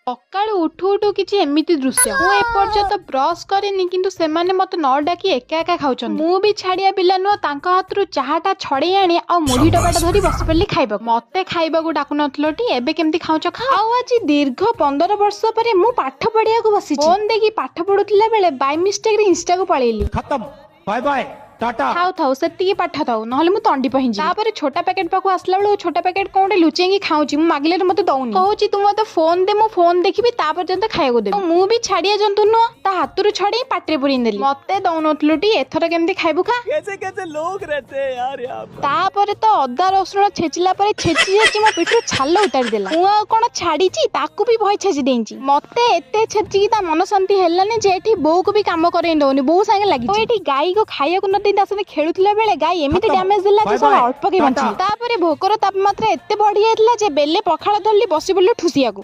ସକାଳୁ ଉଠୁ ଉଠୁ କିଛି ଏମିତି ଦୃଶ୍ୟ। ମୁଁ ଏପର୍ଯ୍ୟନ୍ତ ବ୍ରଶ କରିନି, କିନ୍ତୁ ସେମାନେ ମତେ ନ ଡାକି ଏକା ଏକା ଖାଉଛନ୍ତି। ମୁଁ ବି ଛାଡିଆ ପିଲା ନୁହଁ। ତାଙ୍କ ହାତରୁ ଚାହାଟା ଛଡେଇ ଆଣି ଆଉ ମୁଢି ଡବାଟା ଧରି ବସି ପଡିଲି ଖାଇବାକୁ। ମତେ ଖାଇବାକୁ ଡାକୁନଥିଲଟି, ଏବେ କେମିତି ଖାଉଛ ଖା। ଆଉ ଆଜି ଦୀର୍ଘ 15 ବର୍ଷ ପରେ ମୁଁ ପାଠ ପଢିବାକୁ ବସିଛି। ଫୋନ ଦେଖି ପାଠ ପଢୁଥିଲା ବେଳେ ବାଇ ମିଷ୍ଟେକରେ ଇନଷ୍ଟାକୁ ପଳେଇଲି। खत्म। Bye bye, tata. ଥାଉ ଥାଉ, ସେତିକି ପାଠ ଥାଉ, ନହେଲେ ମୁଁ ତଣ୍ଡି ପହିଁଯିବି। ତାପରେ ଛୋଟା ପ୍ୟାକେଟ ପାଖକୁ ଆସିଲା ବେଳକୁ ଛୋଟା ପ୍ୟାକେଟ କଣ ଗୋଟେ ଲୁଚେଇକି ଖାଉଛି। ମୁଁ ମାଗିଲେ ମତେ ଦଉନି। କହୁଛି, "ତୁ ମତେ ଫୋନ ଦେ, ମୁଁ ଫୋନ ଦେଖିବି, ତାପରେ ଯେମିତି ଖାଇବାକୁ ଦେବି।" ମୁଁ ବି ଛାଡିଆ ଜନ୍ତୁ ନୁହଁ। ତା ହାତରୁ ଛଡେଇ ପାଟିରେ ପୁରେଇ ଦେଲି। ମତେ ଦଉନଥିଲୁ ଟି, ଏଥର କେମିତି ଖାଇବୁ ଖା। कैसे कैसे लोग रहते हैं यार यहाँ पर। ତାପରେ ତ ଅଦା ରସୁଣ ଛେଚିଲା ପରେ ଛେଚି ଛେଚି ମୋ ପିଠରୁ ଛାଲ ଉତାରି ଦେଲା। ମୁଁ ଆଉ କଣ ଛାଡିଛି? ତାକୁ ବି ଭୟ ଛେଚି ଦେଇଛି। ମତେ ଏତେ ଛେଚିକି ତା ମନ ଶାନ୍ତି ହେଲାନି ଯେ ଏଠି ବୋଉକୁ ବି କାମ କରେଇ ଦଉନି, ବୋଉ ସାଙ୍ଗେ ଲାଗିଛି। ଆଉ ଏଠି ଗାଈକୁ ଖାଇବାକୁ ନ ଦେଇ ତା ସାଙ୍ଗେ ଖେଳୁଥିଲା ବେଳେ ଗାଈ ଏମିତି ଖତମ। ଡ୍ୟାମେଜ ଦେଲା ଯେ ବାଏ ଶଳା ବାଏ। ଅଳ୍ପ କେହି ଟାଟା। ବଞ୍ଚିଲି। ତାପରେ ଭୋକର ତାପମାତ୍ରା ଏତେ ବଢି ଯାଇଥିଲା ଯେ ବେଲେ ପଖାଳ ଧରିଲି, ବସି ପଡିଲୁ ଠୁସିଆକୁ।